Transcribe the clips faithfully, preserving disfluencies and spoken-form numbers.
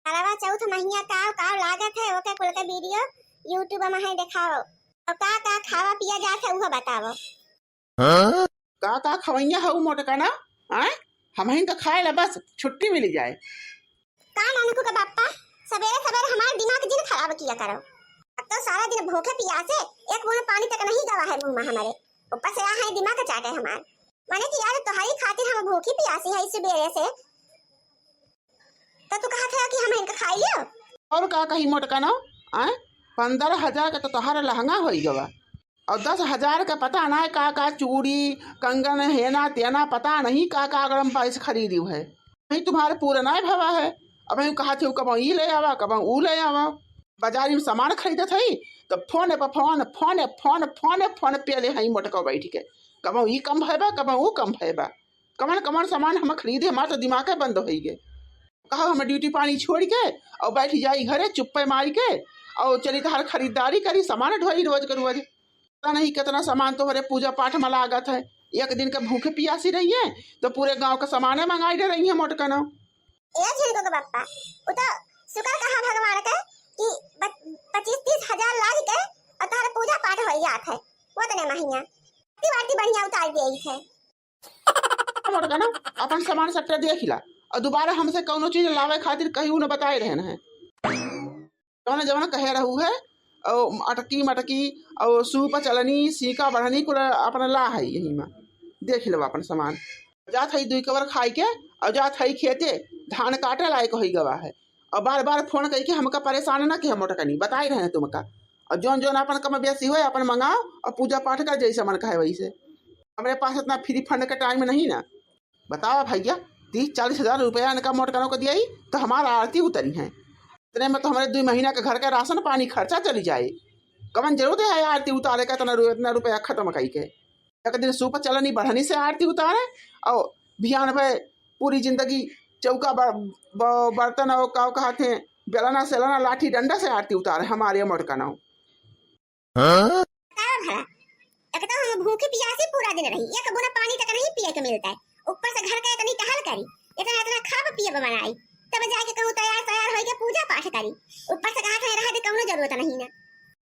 करवा चौथ महिया का का लागत है, ओके कुल के video YouTube में है देखाओ। और का का खावा पिया जात है, उहो बताओ। का का खवैया हऊ मोटकना? आय, हमहिन तो खाए ला बस छुट्टी मिली जाए। का नानकू के बापा, सबेरे सबेरे हमार दिमाग जिन खराब किया करो। अब तो सारा दिन भूखे पियासे एक बूंद पानी तक नहीं गवा है मुंह में हमारे। ऊपर से आ है दिमाग चाटे हमार। माने कि यार, तोहरी खातिर हम भूखी पियासी है सबेरे से, तो तू कहत है कि हम इनका खाई लियो? और का कही मोटकनो, आय, पन्द्रह हजार का तो तोहरा लहंगा होई गवा, और दस हजार का पता ना का का चूड़ी, कंगन, हेना तेना, पता नहीं का का अगरम बाइस खरीदी है। नहीं, तुम्हारे पूरा ना भवा है। अब हम कहा थे, कबहुँ ई ले आवा, कबहुँ ऊ ले आवा। बाजारी में सामान खरीदत है तो फोन पे फोन, फोन, फोन, फोन, फोन पे ले हई मोटको बैठ के। कबहुँ ई कम भय बा, कबहुँ ऊ कम भय बा। कमन कमन सामान हम खरीदे, हमार तो दिमागे बंद होई गे। कहा हम ड्यूटी पानी छोड़ के और बैठ जाई घरे चुप्पे मारी के, और चली तहार खरीदारी करी, सामान ढोई रोज के रोज। पता नहीं कितना सामान तोहरे पूजा पाठ में लागत है। एक दिन के भूखे पियासी रही है तो पूरे गांव का सामाने मंगाई दे रही है मोटकनो। ए झिनकू के बप्पा, उ तो शुक्र कहा भगवान के कि ब-, पच्चीस तीस हजार लाग के और तोहरे पूजा पाठ हो जात है। वो तने महिया आरती वारती बढ़िया उतार दे है। मोटकनो, अपन सामान सट्टा देख ला और दोबारा हमसे कौनो चीज लावे खातिर कहियो न बताए रहन है। जौन जौन कहे रहू है, और अटकी मटकी, और सूप चलनी, सीका बढ़नी, कुल अपन ला है यही में। देख लो अपन सामान। जात है दुई कवर खाई के, और जात है खेते, धान काटे लायक होई गवा है। और बार बार फोन करके हमका परेशान ना किया मोटकनी, बताए रहे तुमका। और जौन जौन अपन कम बेसी होए, अपन मंगाओ और पूजा पाठ कर, जैसे मन कहे वैसे। हमरे पास इतना फ्री फंड का टाइम नहीं ना। बतावा भैया, तीस चालीस हजार रुपया इनका मोटकनों को दिया ही, तो हमारा आरती उतरी है। इतने में तो हमारे दुई महीना के घर का राशन पानी खर्चा चली जाए। कवन जरूरत है आरती उतारे का, इतना रु-, इतना रुपया खत्म कई के। एक दिन सूप चलनी बढ़नी से आरती उतारे, और बिहान भे पूरी जिंदगी चौका ब-, ब-, बर्तन और का कहत हैं, बेलना सेलना लाठी डंडा से आरती उतारे हमारे मोटकनों। हाँ? बतावा भला, एक तो हम भूखी पियासी पूरा दिन रही, एक बूंद पानी तक नहीं पिए के मिलता है, ऊपर से घर का इतनी टहल करी, इतना इतना खाब पियब बनाई, तब जाके कहूँ तैयार तैयार होई के पूजा पाठ करी, ऊपर से कहा था रह दे, कौनो जरूरत नहीं ना।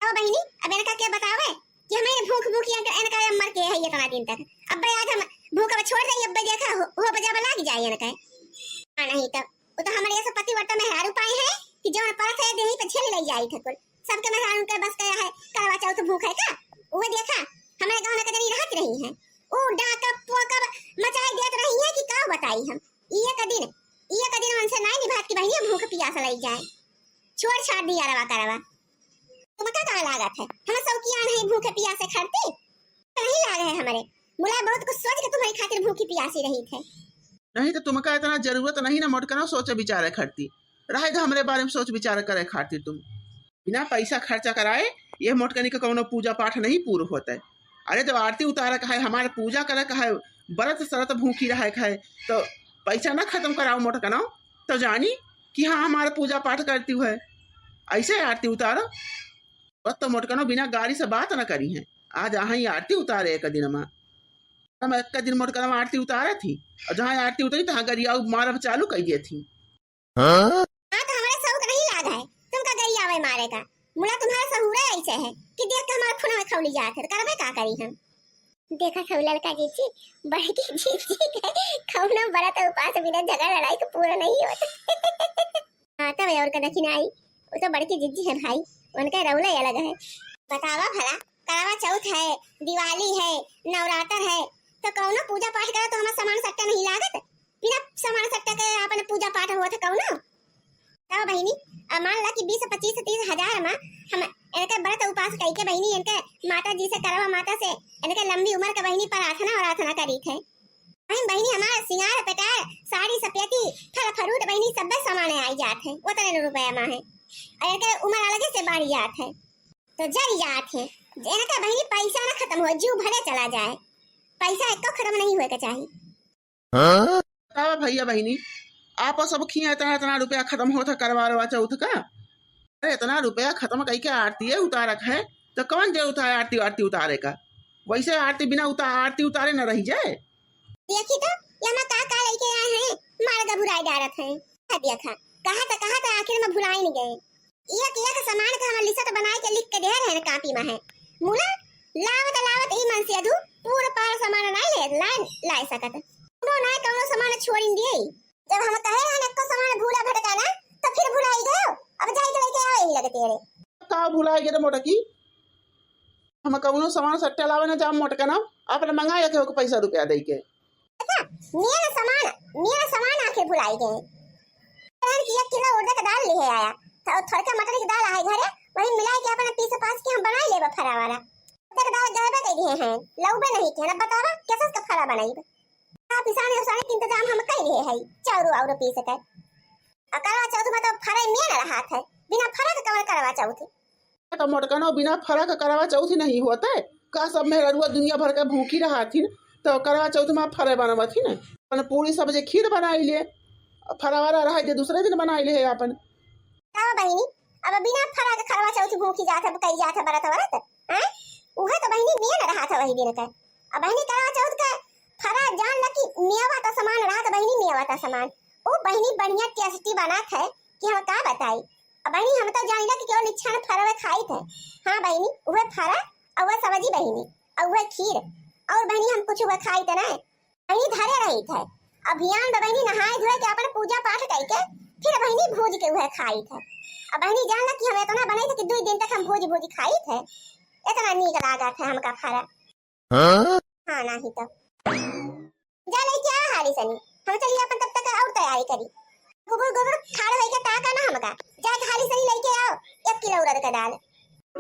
अब बहिनी, अब इनका क्या बतावे कि हमें भूख भूख इनका, इनका मर के है इतना दिन तक, अब भाई आज हम भूख अब छोड़ दे, अब भाई देखा हो, हो बजा लाग जाए इनका। हाँ, नहीं तो वो तो हमारे ऐसे पतिव्रता मेहरारू पाए हैं कि जौन परत है देही पे झेल ले जाई थे कुल। सबके मेहरारू के बस के है करवा चौथ भूख है का? वो देखा, हमारे गाँव में कजनी रहत रही है, वो डाका पोका मचाई देत रही है कि का बताई हम। ये कदिन, ये कदिन उनसे नहीं निभात कि बहिनी भूख पियास लग जाए। छोड़ छाड़ दिया रवा करवा। तुमका का लागत है? हम शौकियान है भूखे पियासे खड़ती? नहीं लाग है हमारे। मुला बहुत कुछ सोच के तुम्हारी खातिर भूखी पियासी रही थे। नहीं तो तुमका इतना जरूरत नहीं ना मोटकनो सोचे विचारे खड़ती। रहे दे हमरे बारे में सोच विचार करे खातिर तुम। बिना पैसा खर्चा कराए ये मोटकनी के कौनो पूजा पाठ नहीं पूर होता है। अरे जब आरती उतारे का है, हमारे पूजा करे का है, व्रत सरत भूखी रहे का है, तो पैसा ना खत्म कराओ मोटकनो, तो जानी कि हाँ हमारे पूजा पाठ करती है। ऐसे आरती उतारो। बस तो मोटकनो बिना गारी से बात ना करी है। आज अहाँ ही आरती उतारे एक दिन मा। हम एक दिन मोटकनो आरती उतारे थी, और जहाँ आरती उतरी तहाँ गरियाऊ मारब चालू कर दिए थी। हाँ? हाँ, तो हमारे शौक नहीं लाग है तुमका गरियावे मारे का। मुला तुम्हारा सहूरा ऐसे है कि देख के हमारा खून में खौली जात है, तो करबे का करी हम? देखा सब लड़का जीजी, बड़की जीजी के कौनो व्रत उपास बिना झगड़ा लड़ाई के पूरा नहीं होता। हाँ, तब और का दखिन आई, वो तो बड़की जीजी है भाई, उनका रौला ही अलग है। बतावा भला, करवा चौथ है, दिवाली है, नवरात्र है, तो कौनो पूजा पाठ करा तो हमार सामान सट्टा नहीं लागत? बिना सामान सट्टा के आपन पूजा पाठ होत है कौनो? तब बहिनी, अब मान ला कि बीस, पच्चीस, तीस हजार मा हम इनके व्रत उपास कई के बहिनी, इनके माता जी से, करवा माता से, इनके लंबी उम्र के बहिनी प्रार्थना, प्रार्थना करी थे। बहिन, बहिनी, हमार सिंगार पेटार, साड़ी सपेती, फल फ्रूट बहिनी, सब्बे सामान आई जात है, उतने रुपया मा है। और इनके उम्र अलगे से बढ़ जात है, तो जरी जात है। इनका बहिनी पैसा ना खत्म हो, जीव भले चला जाए, पैसा एको खत्म नहीं होए के चाही। हाँ? बतावा भैया बहिनी, आप सब खिया इतना, इतना रुपया खत्म होत है करवा रवा चौथ का? अरे, इतना रुपया खत्म कई के आरती उतारक है, तो कौन जे उतारे आरती, आरती उतारे का? वैसे आरती बिना उता-, आरती उतारे न रही जाए। देखी तो, यहाँ का, का लेके आए हैं, मार गभुराई डारत हैं। हाँ, देखा, कहत कहत आखिर में भुलाइन गए। एक एक सामान का हम लिस्ट बनाए के लिख के दे रहे हैं कापी में है। मुला लावत लावत ई मनसेधू पूरा पार सामान नाहीं ले, लाए, लाए सकत। कौनो ना कौनो सामान छोड़िन दिए। जब हम कहे रहन एको सामान भूला भटका ना, तो फिर भुलाई गयो। अब जाई के लेके आओ यही लगे तेरे। का भुलाई गए रे मोटकी? हम कौनो सामान सट्टा लावे ना जाम मोटका ना, आपन मंगाए के ओके पैसा रुपया दे के। अच्छा, मेन सामान, मेन सामान आखिर भुलाई गए। कहन कि एक किलो उड़द के दाल लिहे आया, तो थोड़का मटर के दाल आहे घरे, वही मिलाए के अपन पीस पास के हम बनाई लेबे फरा वाला। उड़द के दाल गलबे कइ दिहे हैं, लउबे नहीं के, अब बतावा कैसे उसका फरा बनाई? का पिसाने उसाने के इंतजाम हम कइ रहे हई, चाउर आउर पीस के। आ करवा चौथ में तो फरे मेन रहत है, बिना फरे के कवन करवा चौथ? तो मोटकनो बिना फरा के करवा चौथ नहीं होत है। का सब मेहररुआ दुनिया भर के भूखी रहथिन, तो करवा चौथ में फरे बनवथिन। अपन पूरी सब्जी खीर बनाई ले, फरा वाला रहे जे दूसरे दिन बनाई ले अपन। का बहिनी, अब बिना फरा के करवा चौथ भूखी जात है, कई जात है बरत वरत, हैं? उहे तो बहिनी मेन रहत है वही दिन के। अब बहिनी करवा चौथ के फरा जान ला कि मेवा त समान रहत बहिनी, मेवा त समान। ओ बहिनी बढ़िया tasty बनत है कि हम का बताई। अब बहिनी हम तो जान ला कि केवल इच्छा फरवे खाई थे। हाँ बहिनी, उहे फरा, और वह सब्जी बहिनी, और वह खीर, और बहिनी हम कुछ वह खाई थे ना। बहिनी धरे रही थे। अभियान में बहिनी नहाए धोए के अपन पूजा पाठ करके फिर बहिनी भूज के उहे खाई थे। अब बहिनी जान ला कि हम इतना बनाई थे कि दो दिन तक हम भूज भूज खाई थे। इतना नीक लागत है हमका फरा। हाँ? हाँ, नाही तो। जा लेके आ हाली सनी, हम चलिए अपन तब तक और तैयारी करी। गुबुर गुबुर खाड़ होई के ताका ना हमका, जाके हाली सनी लेके आओ एक किलो उड़द का दाल।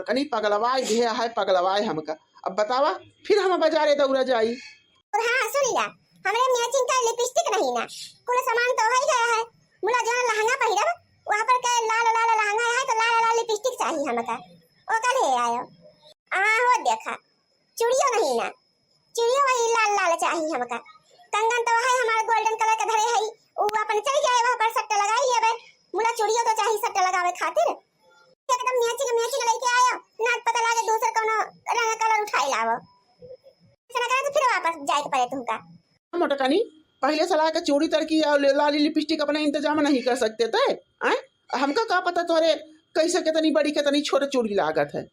कनी पगलवाए दिहे है, पगलवाए हमका। अब बतावा, फिर हम बाजारे दौड़ा जाई। और हाँ, सुन लिया, हमरे matching का lipstick नहीं ना, कुल सामान तो है गया है। मुला जौन लहंगा पहिरब, वहाँ पर के लाल लाल लहंगा है, तो लाल लाल lipstick चाहिए हमका, वो कल ले आयो। आ हो देखा, चूड़ियो नहीं ना, चूड़ियो वही लाल लाल चाही हमका। कंगन तो है हमार golden colour के धरे है, उ अपन चल जाए वहाँ पर सट्टा लगाई लेबे। मुला चूड़ियो तो चाही सट्टा लगावे खातिर। एकदम matching matching लेके आया, ना पता लागे दूसर कौनो रंग colour उठाई लावो। ऐसा ना करे तो फिर वापस जाए के पड़े तुमका। मोटकनी, पहले से ला के चूड़ी तरकी और ले-, लाली lipstick अपने इंतजाम नहीं कर सकते थे, आय? हमका का पता तोरे कैसे कितनी बड़ी कितनी छोट चूड़ी लागत है।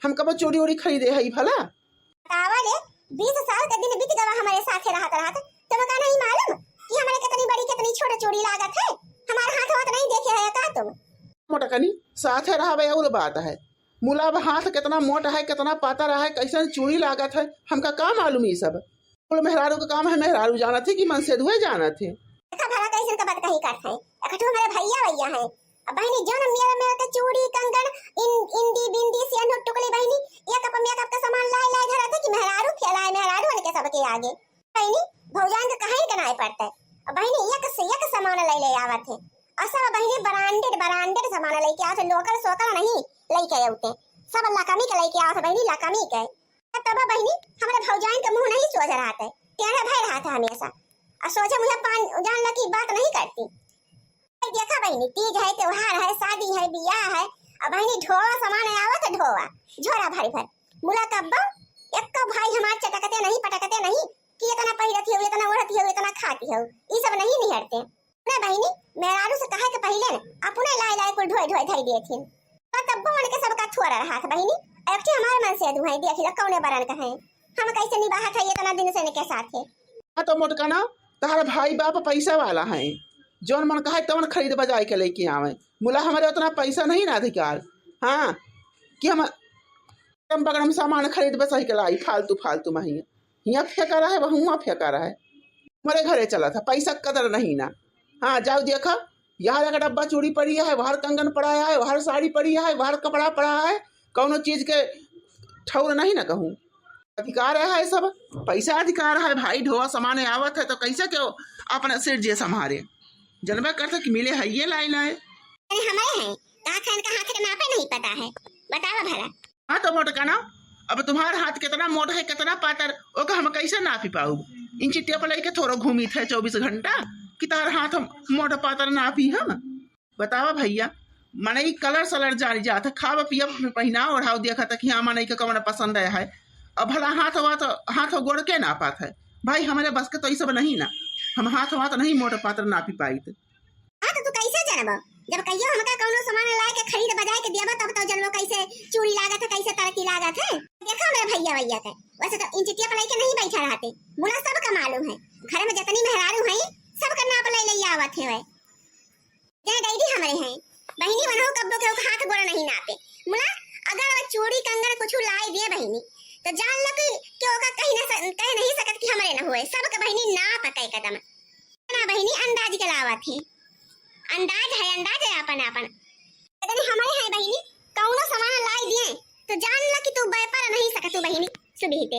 हम कबो चूड़ी उड़ी खरीदे हई भला? बतावा ले, बीस साल के दिन बीत गवा हमरे साथे रहत रहत, तुमका नहीं मालूम कि हमरे कितनी बड़ी कितनी छोट चूड़ी लागत है? हमार हाथ वाथ नहीं देखे है का तुम? मोटकनी, साथे रहबे और बात है, मुला अब हाथ कितना मोट है, कितना पातर है, कैसन चूड़ी लागत है, हमका का मालूम ई सब? कुल मेहरारू का काम है, मेहरारू जानत है कि मनसेधुए जानत है? देखा भला कैसन का बात कही करत है। एक ठो हमारे भैया भैया है। अब बहिनी जौन मेरा मेरा के चूड़ी, कंगन, इन-, इंदी, बिंदी, सेंधुर, टुकली बहिनी, एक अप मेकअप का सामान लाए लाए धरत है कि मेहरारू फैलाए, मेहरारू उनके सबके आगे। बहिनी, भौजान के कहीं के नाई पड़ते। अब बहिनी एक से एक सामान ले ले आवत है। और सब बहिनी branded, branded सामान लेके आवत है, local सोकल नहीं लेके आवते। सब लकमी के लेके आवत है बहिनी, लकमी के। तब बहिनी, हमरे भौजाइन के मुंह नहीं सोझ रहत है, टेढ़े भय रहत है हमेशा। आ सोझे मुझे पान जान ला की बात नहीं करती। भाई देखा बहिनी, तीज है, त्योहार है, शादी है, बियाह है, अब बहिनी ढोवा सामान आवत है, ढोवा, झोरा भर भर। मुला कब्बो, एक्को भाई हमार चटकते नहीं, पटकते नहीं, कि इतना पहिरती हो, इतना ओढ़ती हो, इतना खाती हो, ई सब नहीं निहरते। ना बहिनी, मेहरारू से कहे के पहिले न अपने लाए लाए कुल ढोए ढोए धई देथिन। पर तब्बो उनके सबका थोड़ा रहा था बहिनी। एक ठे हमार मनसेधू है, देख लो कौने बरन का है। हम कैसे निभात है इतना दिन से इनके साथे। हाँ तो मोटकना, तहरा भाई बाप पैसा वाला है, जौन मन कहे तवन खरीद बजाए के लेके आवे। मुला हमरे उतना पैसा नहीं ना अधिकार, हाँ, कि हम अगड़म बगड़म सामान खरीद बस के लाई, फालतू फालतू में ही। हियाँ फेंका रहे, वह हुआँ फेंका रहे। हमरे घरे चला था, पैसा के कदर नहीं ना। हाँ, जाओ देखा, यहाँ एक डब्बा चूड़ी पड़ी है, बाहर कंगन पड़ा है, बाहर साड़ी पड़ी है, बाहर कपड़ा पड़ा है, कौनो चीज के ठौर नहीं ना कहूँ। अधिकार है सब, पैसा अधिकार है भाई, ढोआ सामान आवत है तो कैसे क्यों अपना सिर जे संभारे? जनबे करते कि मिले है ये लाई लाई। अरे हमारे हैं, कहा था इनका हाथ के नापे नहीं पता है, बतावा भला। हाँ तो मोटकना, अब तुम्हार हाथ कितना मोट है, कितना पातर, ओका हम कैसे नापी पाऊब? इंची टेप लेके थोड़ो घूमी थे चौबीस घंटा कि तार हाथ हम मोट पातर नापी हम? बतावा भैया, मनई कलर सलर जानी जात है, खावा पिया, पहिनाव ओढ़ाव देखा था कि हाँ मनई के कवन पसंद है। अब भला हाथ वाथ, हाथ गोड़ के नापात है भाई, हमारे बस के तो ई सब नहीं ना, हम हाथ वाथ नहीं मोट पातर नापी पाइत। हाँ, तो तू कैसे जानबा? जब कहियो हमका कौनो सामान लाए के खरीद बजाए के दियाबा, तब तो जनबो कैसे चूड़ी लागत है, कैसे तरकी लागत है। देखा हमरे भैया वैया के, वैसे तो इंच टेप लेके नहीं बैठा रहते, मुला सबका मालूम है। घर में जितनी मेहरारू हैं, सबका नाप ले ले आवत है वह। जय डैडी हमरे हैं बहिनी, वनहु कब्बो के हाथ गोड़ नहीं नापे। मुला अगर वह चूड़ी कंगन कुछ लाई दे बहिनी, तो जान लो कि, कि ओका कहीं ना स-, कह नहीं सकत कि हमरे न होए। सबका बहिनी नाप के कदम ना बहिनी, अंदाज के लावत है। अंदाज है, अंदाज है आपन आपन। कहते हमरे हैं बहिनी, कौनो सामान लाई दिए तो जान ल कि तू व्यापार नहीं सकतू बहिनी। सुबह ते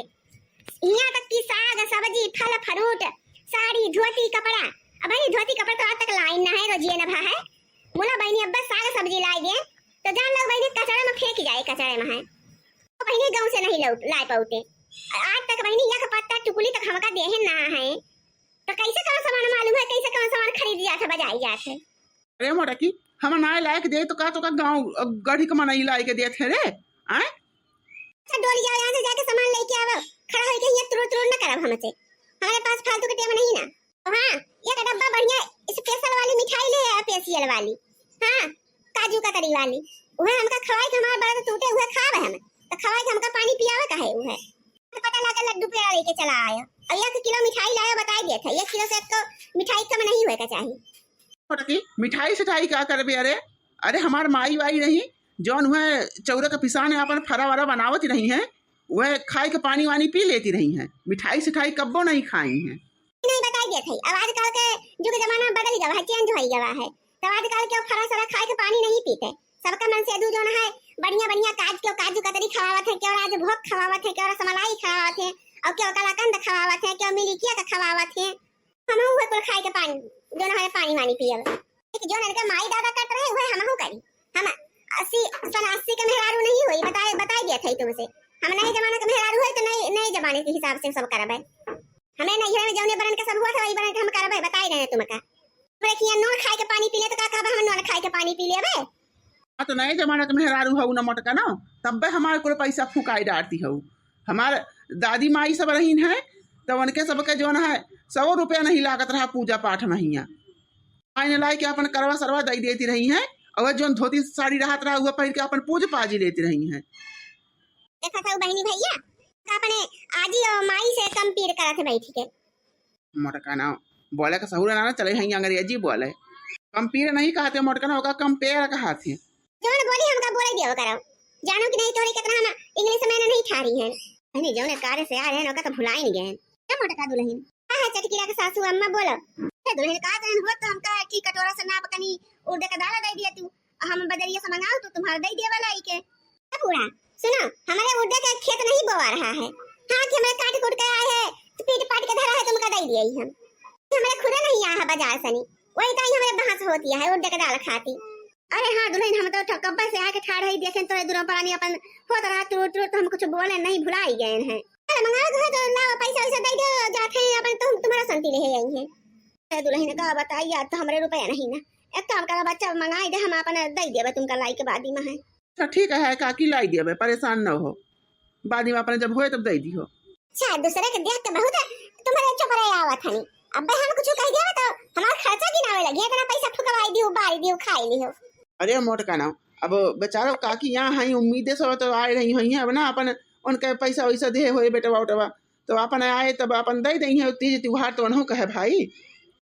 यहाँ तक कि साग सब्जी, फल फ्रूट, साड़ी धोती कपड़ा, अब बहिनी धोती कपड़ा तो आज तक लाई ना है, रोजिए न भा है। बोला बहिनी अब बस साग सब्जी लाई दिए तो जान लो बहिनी कचड़े में फेंक जाए, कचड़े में है। तो बहिनी गाँव से नहीं लो लाई पाउते, आज तक बहिनी एक पत्ता टुकली तक हमका देहे ना है। तो कैसे कौन सामान मालूम है, कैसे कौन सामान खरीद जात है, बजाई जात है? अरे मोटकी, हम नाय लायक दे तो का, तो का गाँव, अ, गढ़ी के मनई लायक देत है रे? आय? अच्छा डोली जाओ, यहाँ से जाके सामान लेके आवो। खड़ा होके यहाँ तुरुर तुरुर न करब हमसे। हमारे पास फालतू के टेम नहीं ना। हाँ, एक डब्बा बढ़िया special वाली मिठाई ले आया, special वाली। हाँ, काजू कतरी वाली। वह हमका खवाई के हमारा बड़ा तो टूटे, वह खाब हम। तो खवाई के हमका पानी पियावे का है वह। तो पता लगा लड्डू पेड़ा लेके चला आया। और एक किलो मिठाई लाया, बताई दिया था, एक किलो से एक मिठाई कम नहीं हुए का चाहिए। छोटकी, मिठाई सिठाई का करबे? अरे, अरे हमार माई वाई रही, जौन वह चौरा के पिसान में अपन फरा वरा बनावत रही हैं, वह खाए के पानी वानी पी लेती रही हैं, मिठाई सिठाई कब्बो नहीं खाई हैं। नहीं बताई देत है, अब आजकल के जुग जमाना बदल गवा है, change हो गवा है, तब आजकल के फरा सरा खाए के पानी नहीं पीते। सबका मन से दू जौन है बढ़िया बढ़िया काज के काजू कतरी खवावत है, केवरा आज भोग खवावत है, केवरा रसमलाई खवावत है, और केवरा कलाकंद खवावत है, केवरा मिलिकिया का खवावत है। हम हुए कुल खाए के पानी, जौन है पानी वानी पियब। एक जौन इनके माई दादा करत रहे, वह हमहू करी। हम अस्सी, सन अस्सी के मेहरारू नहीं होई, बताए, बताई दिया था तुमसे। हम नए जमाना के मेहरारू है तो नए, नए जमाने के हिसाब से सब करब है। हमें नैहरे में जौने बरन के सब हुआ था, वही बरन के हम करब है, बताई रहे तुमका। हमरे किया नून खाए के पानी पी ले तो का कहबा, हम नून खाए के पानी पी लेबे? हाँ, तो नए जमाना के मेहरारू हऊ ना मोटका ना, तब्बे हमारे कुल पैसा फुकाई डारती हऊ। हमार दादी माई सब रहीन है, तो उनके सबके जौन है, सौ रुपया नहीं लागत रहा पूजा पाठ में हियाँ। आइन लाई के अपन करवा सरवा दई देती रही हैं, और जौन धोती साड़ी रहत रहा, वह पहिर के अपन पूज पाजी लेती रही हैं। देखा था बहिनी भैया, का अपने आजी और माई से compare करत है बैठ के। मोटका ना, बोले का सहूर ना, ना चले हैं अंग्रेजी बोले। Compare नहीं कहते मोटका ना, ओका compare कहते हैं। जौन बोली हमका बोले दियो करो, जानो कि नहीं तोहरे कितना हम English में नहीं ठारी हैं। नहीं, जौने कार्य से आ रहे हैं, ओका तो भुलाई नहीं गए हैं। क्या मोटका दुल्हन? हाँ, हाँ, चटकीला के सासू अम्मा बोलो। ए दुल्हन, का जन हो तो हमका एक ही कटोरा से नाप कनी उड़द का दाल दे दिया तू, हम बजरिया से मंगाओ तो तुम्हारा दे दिया वाला आई के। ए बूढ़ा, सुनो, हमारे उड़द का खेत नहीं बोआ रहा है। हाँ, कि हमें काट कूट के आए हैं, तो पीट पाट के धरा है, तुमका दे दिया ही हम। हमारे खुदा नहीं आया है बाजार से नहीं, वही ताई हमारे बहास होती है उड़द का दाल खाती। अरे हाँ दुल्हन, हम तो कब्बे से आके ठाड़ है, देखें तोरे दुनो परानी अपन होत रहा तुरुत तुरुत, तो हम कुछ बोले नहीं, भुलाई गए हैं। अरे मंगाओ तो है तो लाओ, पैसा वैसा दे दो, जाते हैं अपन, तुम तुम्हारा शांति ले आई हैं। अरे दुल्हन का बताई यार, तो हमरे रुपया नहीं ना, एक काम करा, बच्चा मंगाई दे, हम अपन दे देबे तुमका लाई के बाद ही में है। अच्छा ठीक है काकी, लाई देबे, परेशान न हो, बाद में अपन जब होए तब दे दियो। अच्छा, दूसरे के देख के बहुत तुम्हारे चुप रहे आवत हनी। अबे हम कुछ कह दिया तो हमार खर्चा गिनावे लगी, इतना पैसा फुकवाई दियो, बारी दियो, खाई लियो। अरे मोटका ना, अब बेचारो काकी यहाँ हैं, उम्मीदे से तो आए रही हुई हैं, अब ना अपन उनके पैसा वैसा दे होए बेटवा उटवा, तो अपन आए तब अपन दे दे हैं, तीज त्योहार तो उन्हों कहे भाई।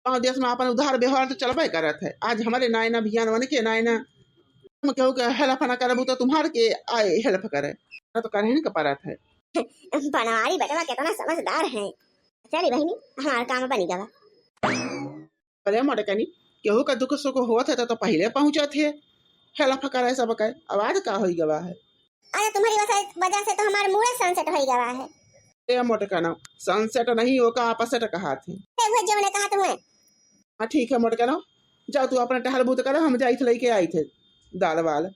गाँव देश में अपन उधार व्यवहार तो चलबे करत है। आज हमारे नायना भियान वन के नायना, हम केहू के help ना करबू तो तुम्हार के आए help करे, ना तो करहिन के परत है। बनवारी बेटवा कितना समझदार है। चली बहिनी, हमार काम बनी गवा। अरे मोटकनी, केहू का दुख सुख होत है तो, तो पहिले पहुँचत है, help करे सबके। आवाज का होई गवा है? अरे तुम्हारी वजह, वजह से तो हमार मूड़े sunset होई गवा है। ए मोटकनो, sunset नहीं, ओका opposite कहा थे। ए, वह जौने कहा तुमने। हाँ, ठीक है मोटकनो, जाओ तू अपना टहल बूत करो, हम जाई थे लेके आई थे दाल वाल।